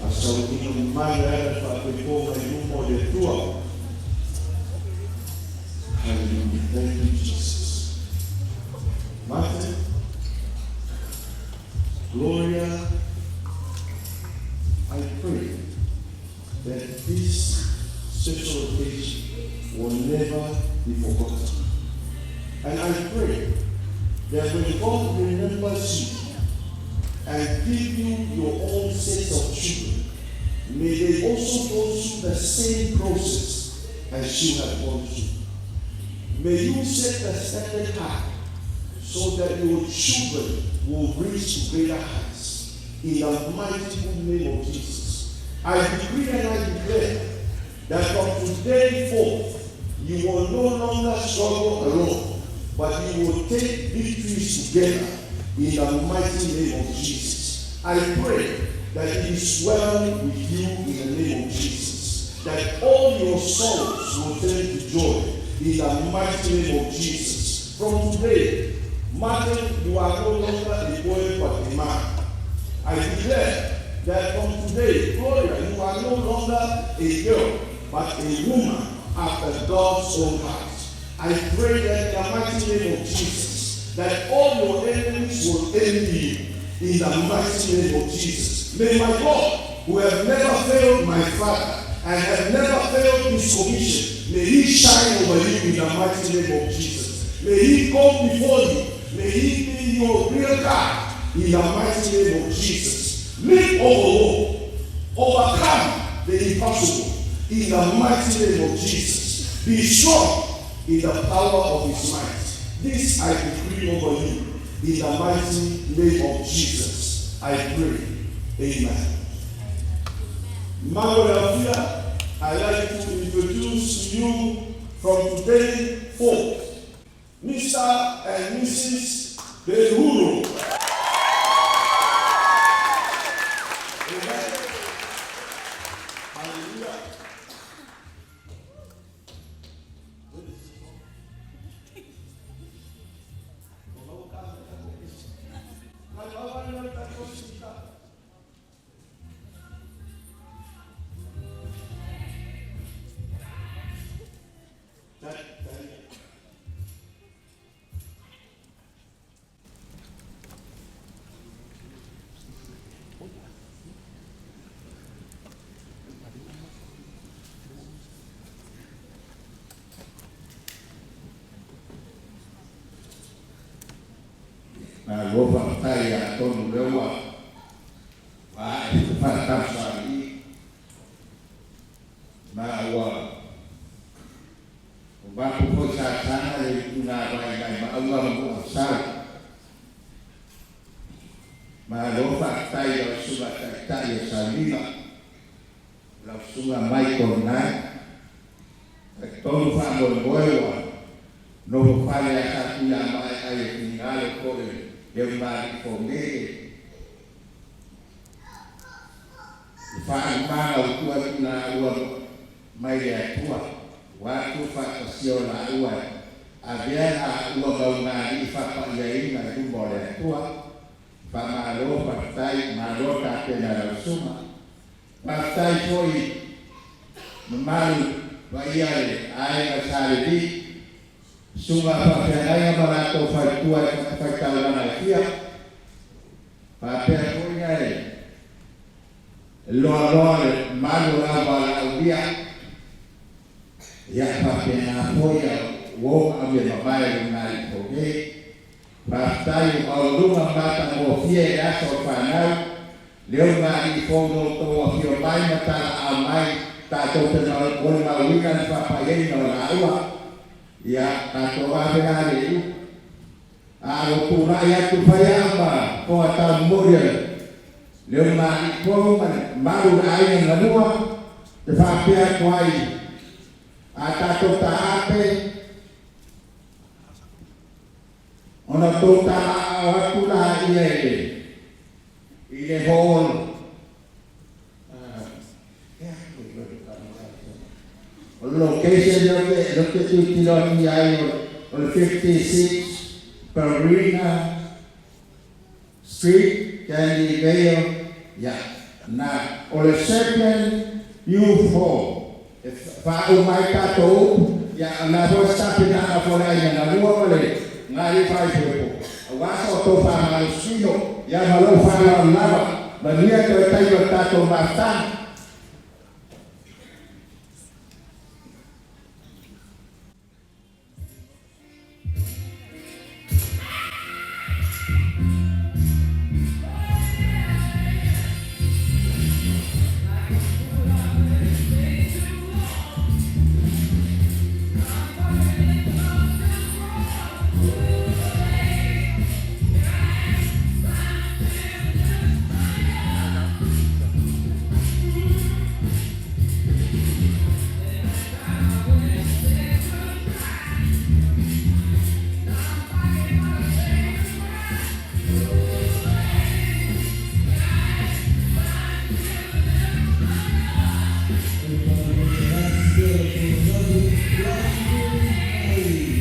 a sauniga mamalu e ala i le faafoefoe mai luma o le Atua. Hallelujah. Thank you, Jesus. Martin, Gloria, I pray that this special occasion will never be forgotten. And I pray that when God remembers you and give you your own set of children, may they also go through the same process as you have gone through. May you set the standard high so that your children will reach to greater heights. In the mighty good name of Jesus. I decree and I declare that from today forth, you will no longer struggle alone, but you will take victories together in the mighty name of Jesus. I pray that it is well with you in the name of Jesus, that all your sorrows will turn to joy in the mighty name of Jesus. From today, Martin, you are no longer a boy but a man. I declare that from today, Gloria, you are no longer a girl, but a woman after God's own heart. I pray that in the mighty name of Jesus, that all your enemies will envy you in the mighty name of Jesus. May my God, who have never failed my father and have never failed his commission, may he shine over you in the mighty name of Jesus. May he go before you. May he be your real guide in the mighty name of Jesus. Leap over wall. Overcome the impossible in the mighty name of Jesus. Be strong in the power of his might. This I decree over you in the mighty name of Jesus. I pray. Amen. Mago I'd like to introduce to you from today forth, Mr. and Mrs. Benhuro. Amen. Hallelujah. Malo faafetai atonu o lea ua a'e se faatausaali'i ma ua mapu foi sasaga le ituga vai mai maauga ma mu'ausau. Malo faafetai i lau susuga ta'ita'i o Saulima, lau susuga Michael Nai, talitonu faamoemoe ua nofo fale a sa tuiamae'ai e finagalo fo'i le ulumalii fonele i faaumaga ua tuu atu laua mai le Atua ua atu faatasia o laua e avea laua ma ugali'i faapa'iaina i luma o le Atua. Faamalo faafetai, malo tapena e lau susuga. Faafetai foi mamalu paia le aiga Sa Levi, susuga faafeagaiga ma latou faletua i fatafaitaulaga e fia, faapea foi na e loaloa le malu o le auvalaaulia. Ia faapena foi uo ma ave mamae luga i foge. Faafetai ua aualuga ma matagofie i le aso o fanau lea ua alii fou lo outou afio mai ma talaau mai tatou te molimauina le faapaiaina o laua. Ia tatou ave la le upu a ua tulai atu fai au ma foga taumoli a le ulugalii fou ma le malu o le aiga galua te faapea atu ai a tatou taape ona outou talaaao atu laia i le hall. O le location lea ou te tilotilo atu i ai o le 56 Parina Street, Canley Vale. Ia, na o le Champion Youth Hall e faauma ai tatou upu. Ia, o lena foi se tapenaga foi a le aiga galua ma le galii faaipoipo aua sa outou faamalosino. Ia ma lou faaaloalo lava, manuia toe taimi o le tatou mafutaga. Everybody put your hands together for the lovely Brandon Hayes.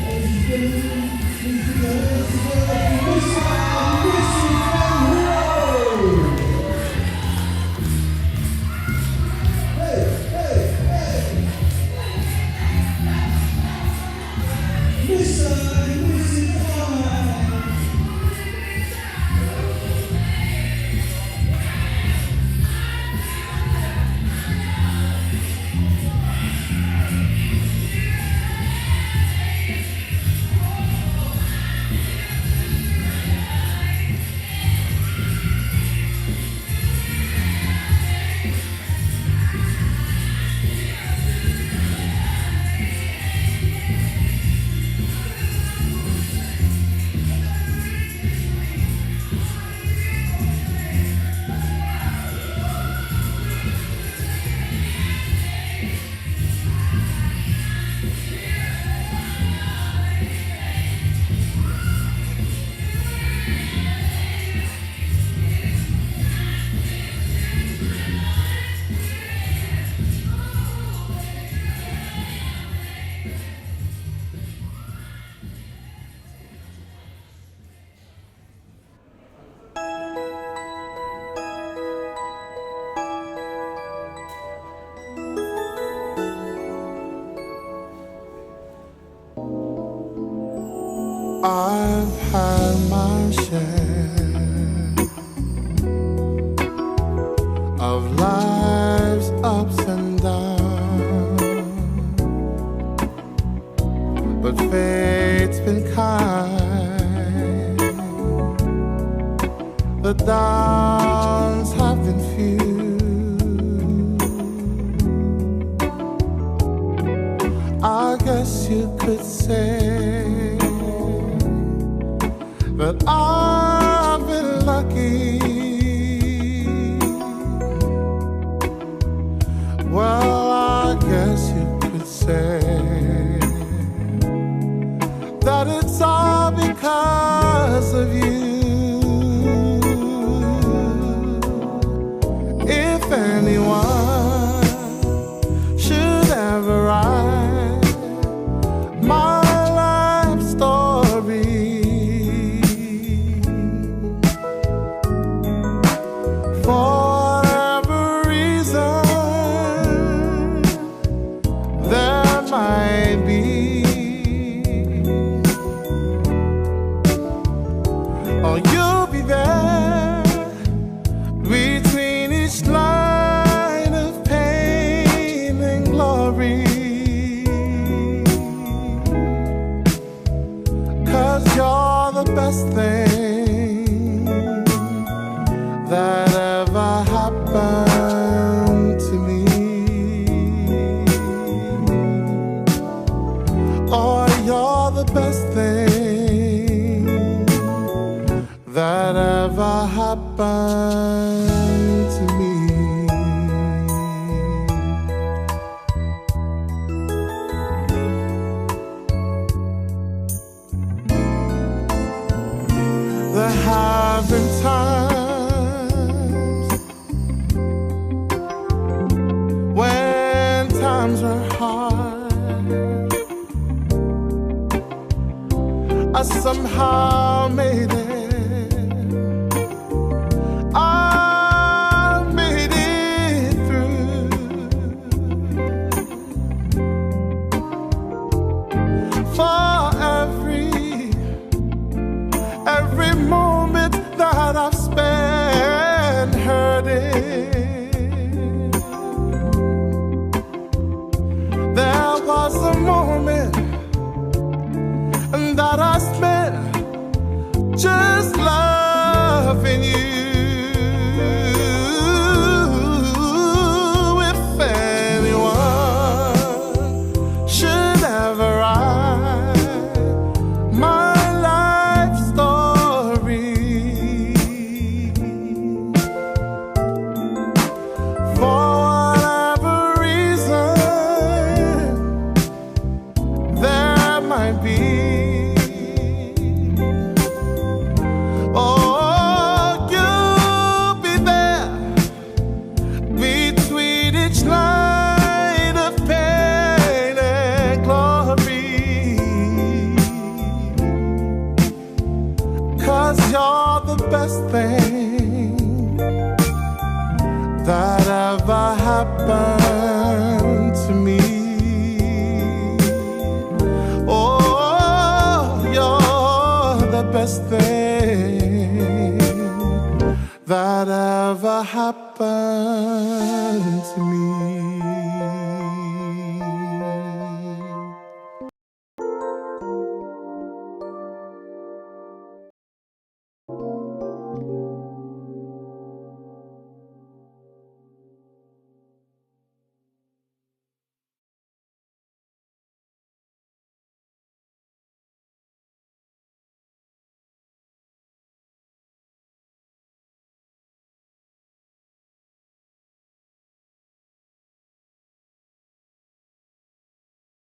Ladies and gentlemen, please put your hands together for Mr. and Mrs. Van Hero. Hey, hey, hey. Mr. and Mrs. Ahmad. I've had my share of life's ups and downs, but fate's been kind. The downs have been few. I guess you could say that I've been lucky. Well, I guess you could say that it's all because of you. If anyone should ever ever happened to me. There have been times when times were hard. I somehow made it. I made it through. For every moment that I've spent hurting, there was a moment that I spent just loving you. If anyone should ever write my life story, for whatever reason there might be, oh, you'll be there between each line of pain and glory. 'Cause you're the best thing that ever happened to me. Oh, you're the best thing that ever happened to me.